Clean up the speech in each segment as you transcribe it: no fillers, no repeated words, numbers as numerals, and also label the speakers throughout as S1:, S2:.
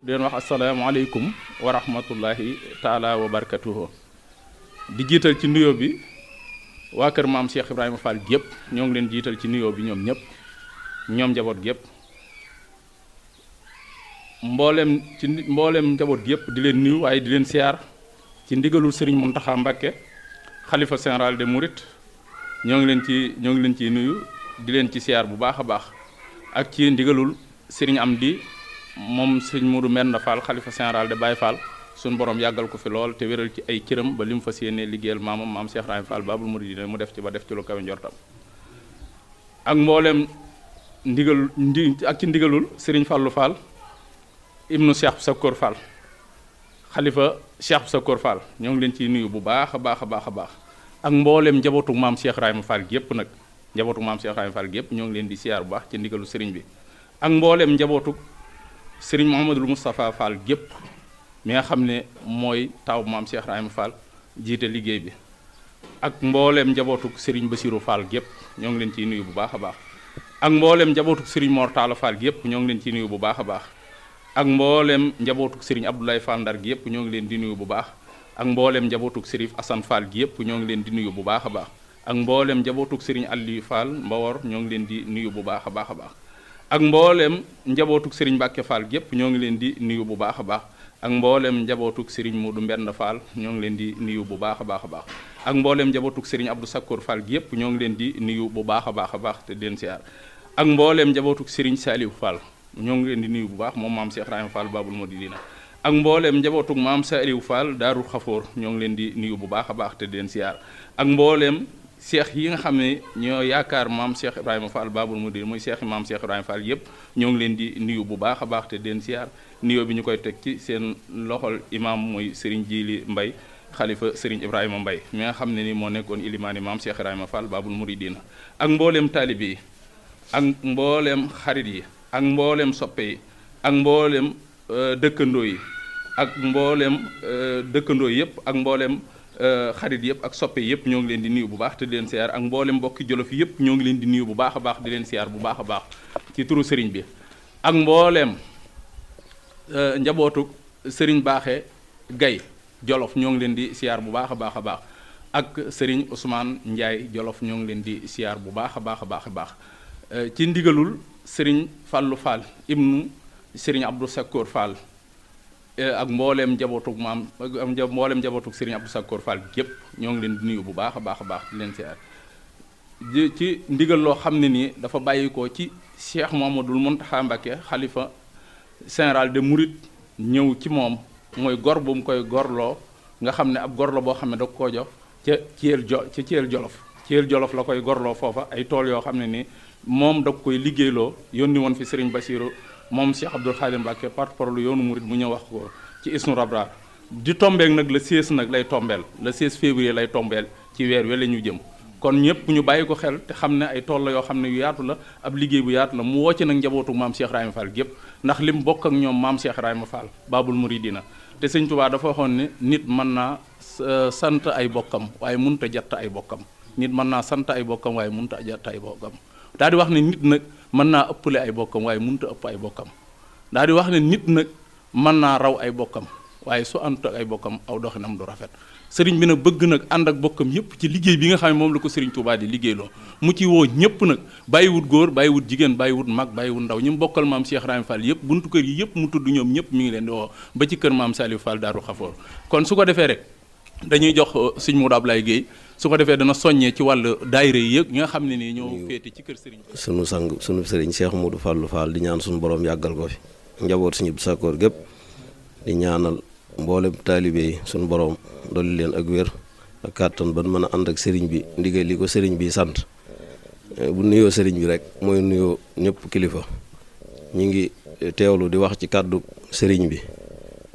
S1: di leen wax asalaamaaleykum wa rahmatullahi taala wa barakatuhu di jiital ci nuyoo bi waa kër maam Cheikh Ibrahima Fall gépp ñoo ngi leen jiital ci nuyoo bi ñoom ñëpp ñoom njaboot gépp mboolem njaboot gépp di leen nuyu waaye di leen siyaar ci ndigalul Serigne Mountakha Mbacké xalifa général des Mourides ñoo ngi leen ci nuyu di leen ci siyaar bu baax a baax ak ci ndigalul Serigne Amdi moom sëñ Modou Mbenda Fall xalifa général de Baye Fall suñu borom yàggal ko fi lool te wéral ci ay cëram ba li mu fas yéene liggéeyal maam Cheikh Ibrahima Fall Babul Mouridina mu def ci lu kawe njortam ak mboolem ndigalul Serigne Fallou Fall ibnu Cheikh Sakor Fall xalifa Cheikh Sakor Fall ñoo ngi leen ciy nuyu bu baax a baax a baax a baax ak mboolem njabootu maam Cheikh Ibrahima Fall gépp nag njabootu maam Cheikh Ibrahima Fall gépp ñoo ngi leen di siyaar bu baax ci ndigalu Serigne bi ak mboolem njabootu Serigne Mouhamadul Moustapha Fall gépp mi nga xam ne mooy taw maam Cheikh Ibrahima Fall jiite liggéey bi ak mboolem njabootuk Serigne Bassirou Fall gépp ñoo ngi leen ciy nuyu bu baax a baax ak mboolem njabootuk Serigne Mor Talla Fall gépp ñoo ngi leen ciy nuyu bu baax a baax ak mboolem njabootuk Serigne Abdoulaye Fall Ndar gi yëpp ñoo ngi leen di nuyu bu baax ak mboolem njabootuk Serif Assane Fall gi yëpp ñoo ngi leen di nuyu bu baax a baax ak mboolem njabootuk Serigne Aliou Fall Mbawor ñoo ngi leen di nuyu bu baax a baax a baax ak mboolem njabootuk Serigne Mbacke Fall gépp ñoo ngi leen di nuyu bu baax a baax ak mboolem njabootuk Serigne Modou Mbenda Fall ñoo ngi leen di nuyu bu baax a baax a baax ak mboolem njabootuk Serigne Abdou Sakkour Fall gi yëpp ñoo ngi leen di nuyu bu baax a baax a baax te den siyaar ak mboolem njabootuk Serigne Saliou Fall ñoo ngi leen di nuyu bu baax moom maam Cheikh Ibrahima Fall Babul Mouridina ak mboolem njabootuk maam Saliou Fall Daarul Xafoor ñoo ngi leen di nuyu bu baax a baax te den siyaar ak mboolem seex yi nga xam ne ñoo yaakaar maam Cheikh Ibrahima Fall Babul Mouridina muy seex yi maam Cheikh Ibrahima Fall yëpp ñoo ngi leen di nuyu bu baax a baax te den siyaar nuyoo bi ñu koy teg ci seen loxol imam muy Serigne Djili Mbay xalifa Serigne Ibrahima Mbay mi nga xam ne ni moo nekkoon ilimaani maam Cheikh Ibrahima Fall Babul Mouridina ak mbooleem taalibe yi ak mbooleem xarit yi ak mbooleem soppe yi ak mbooleem dëkkandoo yi ak mbooleem dëkkandoo yëpp ak mbooleem xarit yëpp ak soppe yëpp ñoo ngi leen di nuyu bu baax te di leen siyaar ak mboolem mbokki Jolof yëpp ñoo ngi leen di nuyu bu baax a baax di leen siyaar bu baax a baax ci turu Serigne bi ak mboolem njabootu Serigne Baaxe Gay Jolof ñoo ngi leen di siyaar bu baax a baax a baax ak Serigne Ousmane Ndiaye Jolof ñoo ngi leen di siyaar bu baax a baax a baax a baax ci ndigalul Serigne Fallou Fall ibnu Serigne Abdou Sakkour Fall ak mboolem njabootuk maam mboolem njabootuk Serigne Abdou Sakkour Fall gépp ñoo ngi leen di nuyu bu baax a baax a baax di leen siyaar ci ndigal loo xam ne nii dafa bàyyikoo ci Cheikh Mouhamadoul Mountakha Mbacké xalifa général de Mouride ñëw ci moom mooy gor bu mu koy gorloo nga xam ne ab gor la boo xam ne da koo jox ca Thiel Jolof la koy gorloo foofa ay tool yoo xam ne nii moom da koy liggéeyloo yónni woon fi Serigne Bassirou moom Cheikh Abdoul Khadir Mbacké porte-parole yoonu Mouride mu ñëw wax ko ci Isnu Rabra di tombeek nag le 16 nag lay tombeel le 16 février lay tombeel ci weer wi la ñu jëm kon ñëpp ñu bàyyi ko xel te xam ne ay tool la yoo xam ne yu yaatu la ab liggéey bu yaatu la mu wocce nag njabootu maam Cheikh Ibrahima Fall gépp ndax lim bokk ak ñoom maam Cheikh Ibrahima Fall Babul Mouridina te Sëñ Tuubaa dafa waxoon ne nit mën naa sant ay bokkam waaye mënut a jatt ay bokkam nit mën naa sant ay bokkam waaye mënut a jatt ay bokkam daal di wax ne nit nag mën naa ëppale ay bokkam waaye mënut a ëpp ay bokkam daal di wax ne nit nag mën naa raw ay bokkam waaye su àndut ak ay bokkam aw doxinam du rafet sëriñ bi nag bëgg nag ànd ak bokkam yëpp ci liggéey bi nga xam ne moom la ko sëriñ Touba di liggéeyloo mu ci woo ñëpp nag bàyyiwut góor bàyyiwut jigéen bàyyiwut mag bàyyiwut ndaw ñi mu bokkal maam Cheikh Ibrahima Fall yëpp buntu kër yi yëpp mu tudd ñoom ñëpp mi ngi leen di woo ba ci kër maam Saliou Fall Daaru Xafoor kon su ko defee rek dañuy jox sëñ Modou Ablaye Guèye su ko defee dana soññee ci wàllu daayira yi yëg ñi nga xam ne nii ñoo féete ci kër sëriñ
S2: sunu sëriñ Cheikh Modou Fallou Fall di ñaan suñu borom yàggal ko fi njaboot suñu Sakkoor gépp di ñaanal mboolem taalibe yi suñu borom dolli leen ak wér ak kàttan ban mën a ànd ak sëriñ bi ndigal li ko sëriñ bi sant bu nuyoo sëriñ bi rek mooy nuyoo ñëpp kilifa ñi ngi teewlu di wax ci kàddu sëriñ bi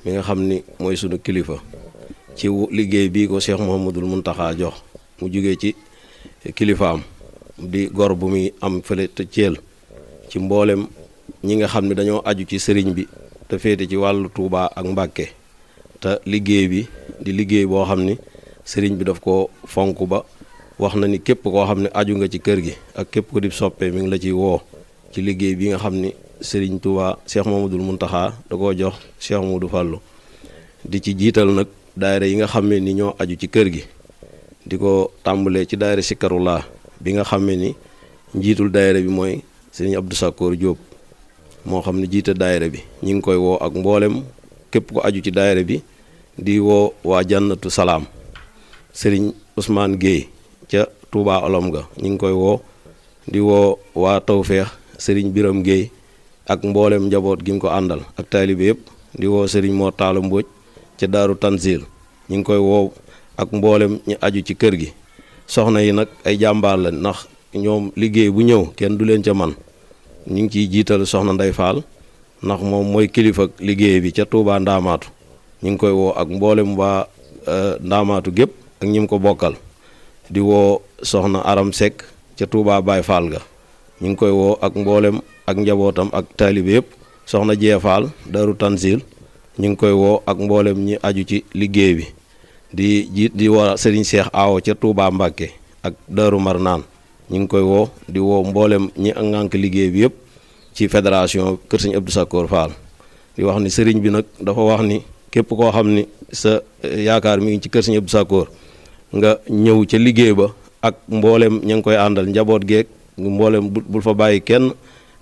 S2: mi nga xam ni mooy sunu kilifa ci liggéey bii ko Cheikh Mouhamadoul Mountakha jox mu jugee ci kilifaam di gor bu muy am fële te Thiel ci mboolem ñi nga xam ne dañoo aju ci sëriñ bi te féete ci wàllu Touba ak Mbàkke te liggéey bi di liggéey boo xam ni sëriñ bi daf ko fonk ba wax na ni képp koo xam ne aju nga ci kër gi ak képp ko di soppee mi ngi la ciy woo ci liggéey bi nga xam ni Serigne Touba Cheikh Mamadou Mountakha da koo jox Cheikh Modou Fallou di ci jiital nag daayira yi nga xam ne ni ñoo aju ci kër gi di ko tàmbalee ci daayira Sikarullah bi nga xam ne ni njiitul daayira bi mooy Serigne Abdou Sakkoor Diop moo xam ne jiite daayira bi ñu ngi koy woo ak mboolem képp ko aju ci daayira bi di woo waa Jannatu Salaam Serigne Ousmane Guèye ca Touba Olom ga ñu ngi koy woo di woo waa Tawfeex Serigne Biram Guèye ak mboolem njaboot gi mu ko àndal ak taalibe yëpp di woo Serigne Mor Talla Mbodj ca Daaru Tanzil ñu ngi koy woo ak mboolem ñu aju ci kër gi soxna yi nag ay jàmbaar la ndax ñoom liggéey bu ñëw kenn du leen ca man ñu ngi ciy jiital soxna Ndey Fall ndax moom mooy kilifa liggéey bi ca Touba Ndaamaatu ñu ngi koy woo ak mboolem waa Ndaamaatu gépp ak ñi mu ko bokkal di woo soxna Aram Seck ca Touba Baye Fall ga ñu ngi koy woo ak mboolem ak njabootam ak taalibe yëpp soxna Jee Fall Daaru Tanzil ñu ngi koy woo ak mboolem ñi aju ci liggéey bi di woo Serigne Cheikh Awo ca Touba Mbàkke ak Daaru Marnaan ñu ngi koy woo di woo mboolem ñi ngànk liggéey bi yëpp ci fédération Kër Serigne Abdou Sakkoor Fall di wax ni Serigne bi nag dafa wax ni képp koo xam ni sa yaakaar mi ngi ci Kër Serigne Abdou Sakkoor nga ñëw ca liggéey ba ak mboolem ña ngi koy àndal njaboot geeg mboolem bul fa bàyyi kenn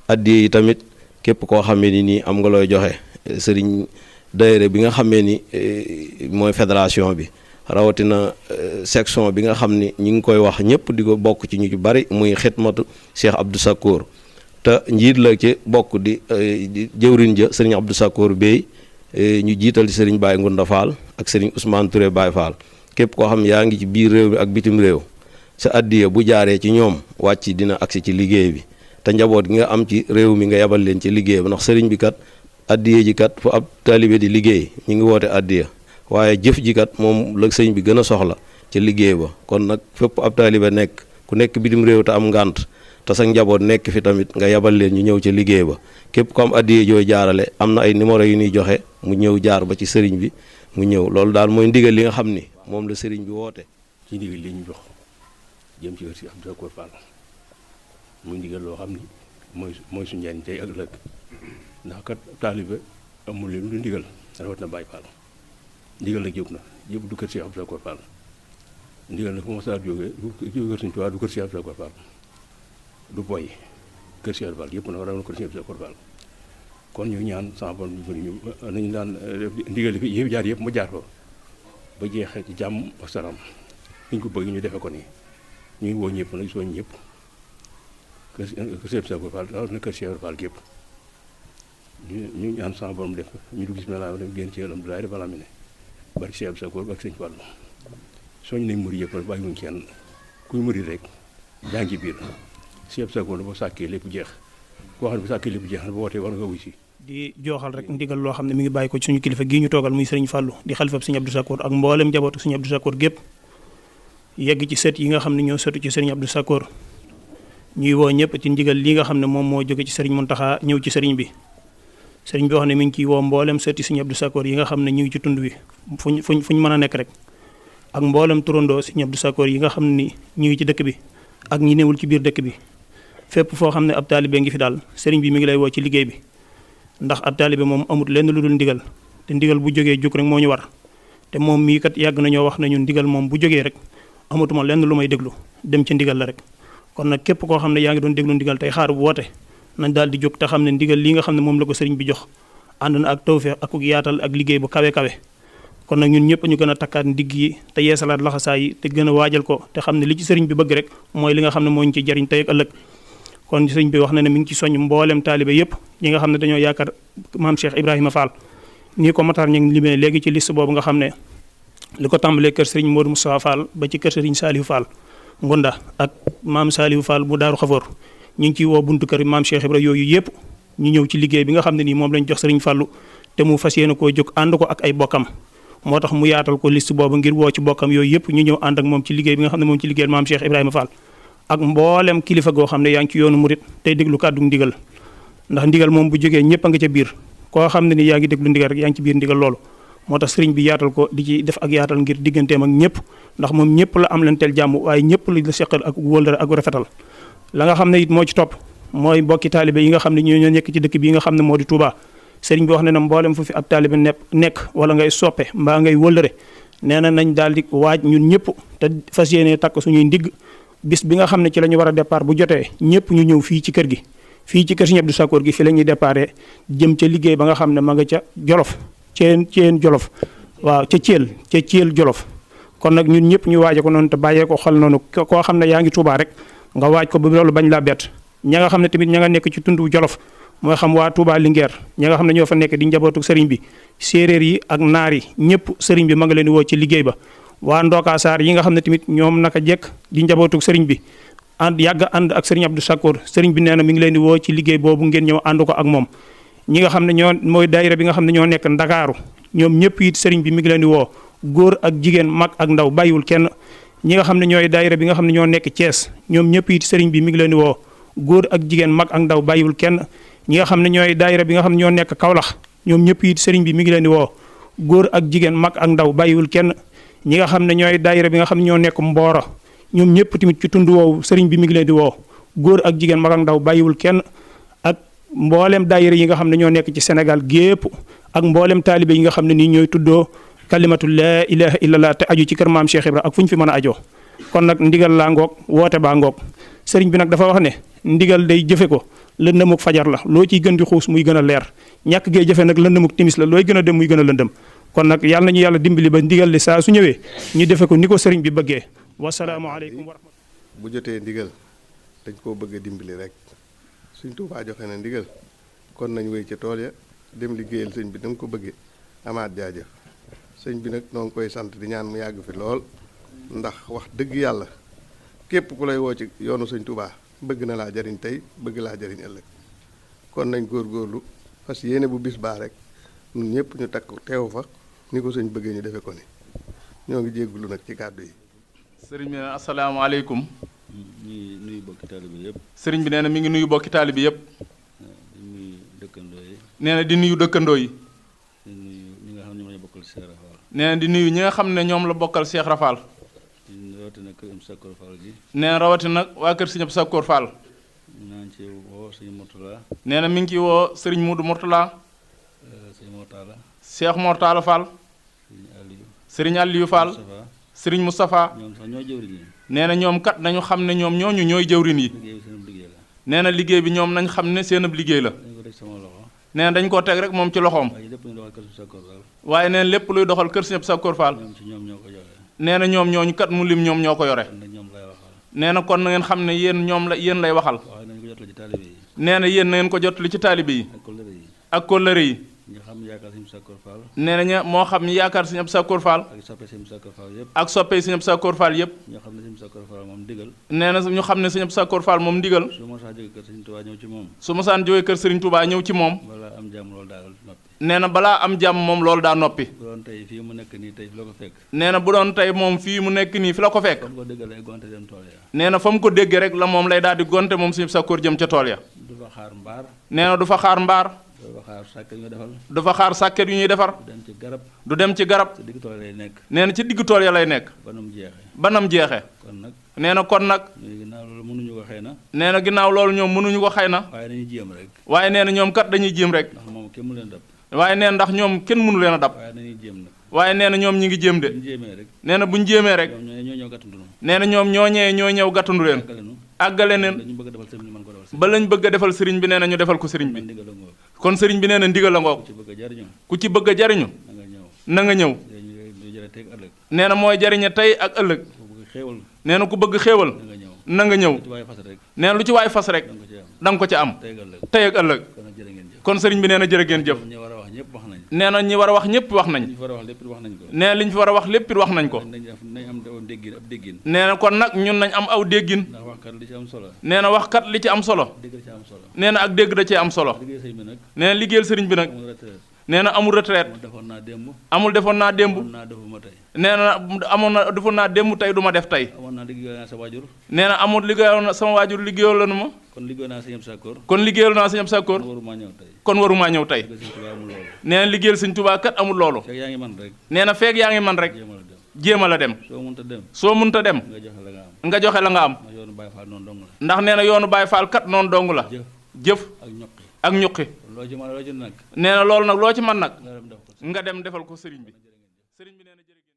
S2: addiya yi tamit képp koo xamee ni nii am nga looy joxe Serigne daayira bi nga xamee ni mooy fédération bi rawatina section bi nga xam ni ñu ngi koy wax ñëpp di ko bokk ci ñu ci bari muy xidmatu Cheikh Abdou Sakkoor te njiit la ci bokk di jëwriñ ja Serigne Abdou Sakkoor Bey ñu jiital ci Serigne Baye Ngunda Fall ak Serigne Ousmane Touré Baye Fall képp koo xam yaa ngi ci biir réew mi ak bitim réew sa addiya bu jaaree ci ñoom wàcc dina agsi ci liggéey bi te njaboot gi nga am ci réew mi nga yabal leen ci liggéey bi ndax sëriñ bi kat addiya ji kat fu ab taalibe di liggéey ñu ngi woote addiya waaye jëf ji kat moom la sëriñ bi gën a soxla ci liggéey ba kon nag fépp ab taalibe nekk ku nekk bitim réew te am ngànt te sa njaboot nekk fi tamit nga yabal leen ñu ñëw ca liggéey ba képp ko am addiya jooy jaarale am na ay numéro yu ñuy joxe mu ñëw jaar ba ci sëriñ bi mu ñëw loolu daal mooy ndigal li nga xam ni moom la sëriñ bi woote.
S3: ci ndigal li ñu jox jëm ci kër si Abdou Sakkoor Fall muy ndigal loo xam ni mooy suñu njariñ tey ak ëllëg ndax kat taalibe amul leen lu ndigal rawat na Baay Fall ndigal nag jëpp na jëpp du kër si Abdou Sakkoor Fall ndigal nag fu ma saa jógee kër Sëriñ Tuubaa du kër si Abdou Sakkoor Fall du boy kër si Abdou Fall yëpp na raw na kër si Abdou Sakkoor Fall kon ñu ñaan sama borom ñu nañu daan ndigal fi yëpp jaar yëpp mu jaar ko ba jeexee ci jàmm ak salaam fi ñu ko bëgg ñu defe ko nii ñu ngi woo ñëpp nag sooñ ñëpp kër si Abdou Sakkoor Fall raw na kër si Abdou Fall gépp ñu ñaan sama borom def ñu dugg bismillah dem génn ci alhamdulilah dafa la ne barke si Abdou Sakkoor ak sëñ Fallu sooñ nañ murid yëpp nag bàyyiwuñ kenn kuy murid rek yaa ngi ci biir si Abdou Sakkoor ba sàkkee lépp jeex koo xam ne bu sàkkee lépp jeex na ba wootee war nga wuy si
S4: di jooxal rek ndigal loo xam ne mi ngi bàyyi ko ci suñu kilifa gii ñu toogal muy sëriñ Fallou di xalifab sëriñ Abdou Sakkoor ak mboolem njabootu sëriñ Abdou Sakkoor gépp yegg ci sët yi nga xam ne ñoo sëtu ci sëriñ Abdou Sakkoor ñuy woo ñëpp ci ndigal li nga xam ne moom moo jóge ci sëriñ Mountakha ñëw ci sëriñ bi sëriñ bi wax ne mi ngi ciy woo mboolem sëti sëriñ Abdou Sakkoor yi nga xam ne ñu ngi ci tund wi fuñ mën a nekk rek ak mboolem turandoo sëriñ Abdou Sakkoor yi nga xam ne ñu ngi ci dëkk bi ak ñi newul ci biir dëkk bi fépp foo xam ne ab taalibe ngi fi daal sëriñ bi mi ngi lay woo ci liggéey bi ndax ab taalibe moom amut lenn lu dul ndigal te ndigal bu jógee jóg rek moo ñu war te moom mii kat yàgg nañoo wax nañu ndigal moom bu jógee rek amatuma lenn lu may déglu dem ci ndigal la rek kon nag képp koo xam ne yaa ngi doon déglu ndigal tey xaar bu woote nañ daal di jóg te xam ne ndigal lii nga xam ne moom la ko sëriñ bi jox ànd na ak tawfeex ak yaatal ak liggéey bu kawe kawe kon nag ñun ñëpp ñu gën a takkaat ndigg yi te yeesalaat laxasaay yi te gën a waajal ko te xam ne li ci sëriñ bi bëgg rek mooy li nga xam ne moo ñu ci jariñ tey ak ëllëg kon sëriñ bi wax na ne mi ngi ci soññ mboolem taalibe yëpp ñi nga xam ne dañoo yaakaar maam Cheikh Ibrahima Fall nii ko Matar ñu ngi limee léegi ci liste boobu nga xam ne li ko tàmbalee kër sëriñ Modou Moustapha Fall ba ci kër sëriñ Saliou Fall Ngunda ak maam Saliou Fall bu Daaru Xafoor ñu ngi ciy woo buntu kër maam Cheikh Ibrahima yooyu yëpp ñu ñëw ci liggéey bi nga xam ne nii moom lañ jox sëriñ Fallu te mu fas yéene koo jóg ànd ko ak ay bokkam moo tax mu yaatal ko liste boobu ngir woo ci bokkam yooyu yëpp ñu ñëw ànd ak moom ci liggéey bi nga xam ne moom ci liggéeyal maam Cheikh Ibrahima Fall ak mboolem kilifa goo xam ne yaa ngi ci yoonu murit tey déglu kàddu ndigal ndax ndigal moom bu jógee ñëpp a nga ca biir koo xam ne ni yaa ngi déglu ndigal rek yaa ngi ci biir ndigal loolu moo tax sëriñ bi yaatal ko di ci def ak yaatal ngir digganteem ak ñëpp ndax moom ñëpp la am leen teel jàmm waaye ñëpp la seqal ak wóllëre ak rafetal la nga xam ne it moo ci topp mooy mbokki taalibe yi nga xam ne ñoo nekk ci dëkk bii nga xam ne moo di Touba sëriñ bi wax ne na mboolem fu fi ab taalibe nekk wala ngay soppe mbaa ngay wëllëre nee na nañ daal di waaj ñun ñëpp te fas yéene takk suñuy ndigg bis bi nga xam ne ci la ñu war a départ bu jotee ñëpp ñu ñëw fii ci kër gi fii ci kër Serigne Abdou Sakor gi fi la ñuy déparé jëm ca liggéey ba nga xam ne ma nga ca Jolof Ceen Jolof waaw ca Thiel Jolof kon nag ñun ñëpp ñu waaje ko noonu te bàyyee ko xel noonu koo xam ne yaa ngi Touba rek nga waaj ko ba loolu bañ laa bett ña nga xam ne tamit ña nga nekk ci tundu Jolof mooy xam waa Touba Linguère ña nga xam ne ñoo fa nekk di njabootu sëriñ bi séeréer yi ak naar yi ñëpp sëriñ bi ma nga leen di woo ci liggéey ba waa Ndoka Sarr yi nga xam ne tamit ñoom naka jekk di njabootu sëriñ bi yàgg ànd ak sëriñ Abdou Sakor sëriñ bi nee na mi ngi leen di woo ci liggéey boobu ngeen ñëw ànd ko ak moom ñi nga xam ne mooy daayira bi nga xam ne ñoo nekk Ndakaaru ñoom ñëpp it sëriñ bi mi ngi leen di woo góor ak jigéen mag ak ndaw bàyyiwul kenn ñi nga xam ne ñooy daayira bi nga xam ne ñoo nekk Thiès ñoom ñëpp it sëriñ bi mi ngi leen di woo góor ak jigéen mag ak ndaw bàyyiwul kenn ñi nga xam ne ñooy daayira bi nga xam ne ñoo nekk Kaolack ñoom ñëpp it sëriñ bi mi ngi leen di woo góor ak jigéen mag ak ndaw bàyyiwul kenn ñi nga xam ne ñooy daayira bi nga xam ne ñoo nekk Mboro ñoom ñëpp tamit ci tund woowu sëriñ bi mi ngi leen di woo góor ak jigéen mag ak ndaw bàyyiwul kenn ak mboolem daayira yi nga xam ne ñoo nekk ci Sénégal gépp ak mboolem taalibe yi nga xam ne nii ñooy tuddoo kalimatu laa ilaha illallah te aju ci kër maam Cheikh Ibra ak fu ñu fi mën a ajoo kon nag ndigal laa ngoog woote baa ngoog sëriñ bi nag dafa wax ne ndigal day jëfe ko lëndëmuk fajar la loo ciy gën di xuus muy gën a leer ñàkk gee jëfe nag lëndëmuk timis la looy gën a dem muy gën a lëndëm kon nag yàlla nañu yàlla dimbali ba ndigal li saa su ñëwee ñu defe ko ni ko sëriñ bi bëggee wasalaamaaleykum wa rahmatulah.
S5: bu jotee ndigal dañ koo bëgg a dimbali rek suñ Tuubaa joxe na ndigal kon nañ wéy ca tool ya dem liggéeyal sëñ bi danga ko bëggee amaat jaajëf sëñ bi nag noo ngi koy sant di ñaan mu yàgg fi lool ndax wax dëgg yàlla képp ku lay woo ci yoonu sëñ Tuubaa bëgg na laa jariñ tey bëgg laa jariñ ëllëg kon nañ góorgóorlu fas yéene bu bis baa rek ñun ñëpp ñu takk teew fa ni ko sëñ bëggee ñu defe ko ni ñoo ngi jéggulu nag ci kàddu yi.
S1: sëriñ bi nee na asalaamaaleykum.
S6: ñuy nuyu bokki taalibe yëpp.
S1: sëriñ bi nee na mi ngi nuyu bokki taalibe yëpp.
S6: di nuyu dëkkandoo yi.
S1: nee na di nuyu dëkkandoo yi.
S6: di nuyu ñi nga xam ne ñoom la bokkal Cheikh Rafal.
S1: nee na di nuyu ñi nga xam ne ñoom la bokkal Cheikh Rafal.
S6: rawatina kër Abdou Sakor Fall gi.
S1: nee na rawatina waa kër Sëriñ Abdou Sakor Fall.
S6: naan ci woo sëñ Mourtala.
S1: nee na mi ngi ciy woo sëriñ Mudu Mourtala.
S6: sëñ Mortala.
S1: Cheikh Mortala Fall. sëriñ Aliou Fall. sëriñ Moustapha.
S6: ñoom sax ñoo jëwriñ yi.
S1: nee na ñoom kat nañu xam ne ñoom ñooñu ñooy jëwriñ yi. nee na liggéey bi ñoom nañ xam ne seen ab liggéey la. nee na dañ koo teg rek moom ci loxoom. waaye nee na lépp luy doxal kër Sëriñ Abdou Sakor Fall. nee na ñoom ñooñu kat mu lim ñoom ñoo ko yore. nee na kon na ngeen xam ne yéen lay waxal. nee na yéen na ngeen ko jotali ci taalibe yi. ak kóllëre yi. nee na moo xam ñi yaakaar Sëriñ Abdou Sakor Fall. ak soppe Sëriñ Abdou Sakor Fall yépp. nee na ñu xam ne Sëriñ Abdou Sakor Fall moom ndigal. su masaan jógee kër Sëriñ Tuubaa ñëw ci moom. nee na balaa am jàmm moom loolu daa noppi. nee na bu doon tey moom fii mu nekk nii fi la ko fekk. nee na fa mu ko déggee rek la moom lay daal di gonte moom Sëriñ Abdou Sakor jëm ca tool ya. nee na du fa xaar mbaar. du fa xaar sàkket yu ñuy defar. du dem ci garab. nee na ci diggu tool ya lay nekk. banam jeexe. nee na kon nag. nee na ginnaaw loolu ñoom mënuñu ko xëy na. waaye nee na ñoom kat dañuy jéem rek. waaye nee na ndax ñoom kenn mënu leen a dab. waaye nee na ñoom ñi ngi jéem de. nee na bu ñu jéemee rek. nee na ñoom ñooñee ñoo ñëw gàttandu leen. àggale neen ba lañ bëgg a defal sëriñ bi nee na ñu defal ko sëriñ bi. kon sëriñ bi nee na ndigal la ngoog. ku ci bëgg a jariñu na nga ñëw. nee na mooy jariñe tey ak ëllëg. nee na ku bëgg xéewal na nga ñëw. nee na lu ci waay fas rek da nga ko ci am tey ak ëllëg. kon sëriñ bi nee na jërë ngeen jëf. nee na ñi war a wax ñëpp wax nañ. nee na li ñu fi war a wax lépp wax nañ ko. nee na kon nag ñun nañ am aw déggin. nee na wax kat li ci am solo. nee na ak dégg da cee am solo. nee na liggéeyal sëriñ bi nag. nee na amul retraite. amul defoon naa démb. nee na defoon naa démb tey du ma def tey. nee na amul liggéeyoon sama waajur liggéeyal la nu ma. kon liggéeyal naa Sëriñ Abdou Sakor. kon liggéeyal naa Sëriñ Abdou Sakor. kon warumaa ñëw tey. nee na liggéeyal Sëriñ Tuubaa kat amul loolu. nee na feeg yaa ngi man rek. jéema la dem
S6: soo mënta dem
S1: soo munta dem
S6: nga joxe la nga am
S1: nga joxe la nga am
S6: ndax yoonu Baye Fall noonu dong la
S1: ndax nee na yoonu Baye Fall kat noonu dong la
S6: jëf
S1: jëf
S6: ak ñoqi
S1: ak ñuqi
S6: loo ci mën loo ci nag
S1: nee na loolu nag loo ci man nag
S6: nga dem def ko
S1: nga dem defal ko sëriñ bi sëriñ bi nee na jërëjëf